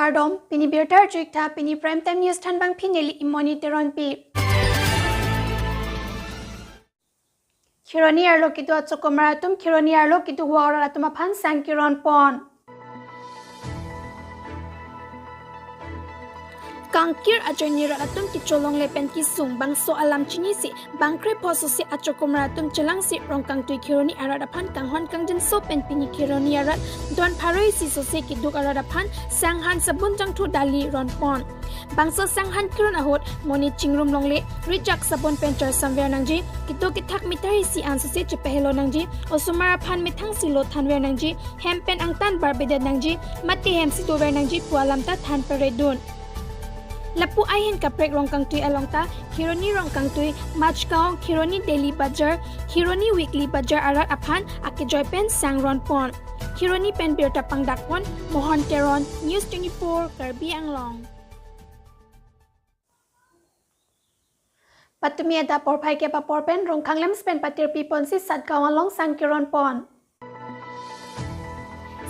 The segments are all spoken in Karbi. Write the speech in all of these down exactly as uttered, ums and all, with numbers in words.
Kardom, pini birta arju-ik tha, pini Prime Time News thanbangpi neli Imoni Teronpi. Kheroni arlo kedo achokomar atum Kheroni arlo keduk vang arat atum aphan sang keron pon. Kangkir ajoine rat atum kecholongle pen kesung, bangso alam chinisi bang krepho sose achokomar atum chelangsi Rongkangtui Kheroni arat aphan kanghon kangjinso pen pini Kheroni arat don pharo isi sose keduk arat aphan sanghan, sabun, jangthu, dali ron pon. Bangso sanghan keron ahut monit chingrum longle, rijak sabun pen charsamver nangji, kedo kethak meter isi an sose chepahelo nangji, osomar aphan methangsi lo thanver nangji, hem pen angtan barbedet nangji, mate hemsi dover nangji pu alam ta than peredun. Lapu ahin kaprek Rongkangtui along ta Kheroni Rongkangtui, Majgaon, Kheroni Daily Bazaar, Kheroni Weekly Bazaar arat aphan akejoi pen sang ron pon. Kheroni pen birta pangdak pon Mohon Teron, News twenty-four, Karbi Anglong. Patumi adap porphai kep apor pen Rongkhang LAMPS pen patirpi ponsi Satgaon along sang keron pon.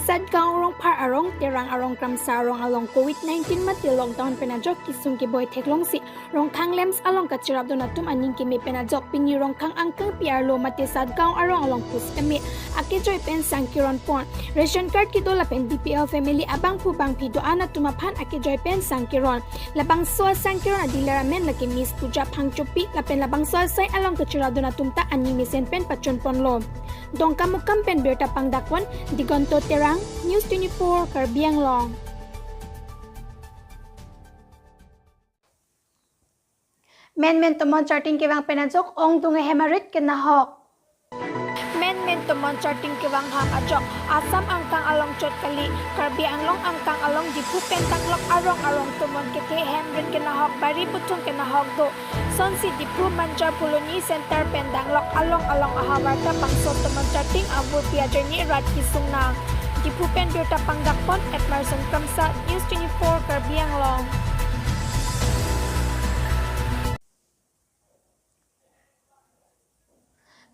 Satgaon Rongphar arong, Terang arong Kramsa arong along covid nineteen mate lockdown pen ajok kesung keboi theklongsi Rongkhang LAMPS along kachirapdun atum aning keme pen ajok pini Rongkhang angkangpi arlo mate Satgaon arong along pusitame akejoi pen sang keron pon. Ration card kedo lapen BPL family abangphu bangphi do-an atum aphan akejoi pen sang keron. Labangso asang keron adealer amen lake Miss Puja Phangchopi lapen labangso asai along kachirapdun atum ta aning mesen pen pachun ponlo. Dongkamukam pen birta pangdak pon Digonto Terang, News twenty-four, Karbi Anglong. Menmen tomon charting kevang pen ajok ongdung ahem arit kenahok. Menmen tomon charting kevang ham ajok Assam angkang along chot kali, Karbi Anglong angkang along Diphu pen danglok arong arong tomon kethe, hemrin kenahok, bari puthung kenahok do. Sonsi Diphu Manja Phuloni Center pen danglok along along ahavar ta bangso tomon charting avurpi ajoine rat kesung nang. Diphu pen birta pangdak pon Edmerson Kramsa, News twenty-four, Karbi Anglong.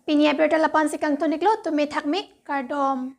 Pini abirta la-an si kangton-iklo, tumi thakmi, kardom.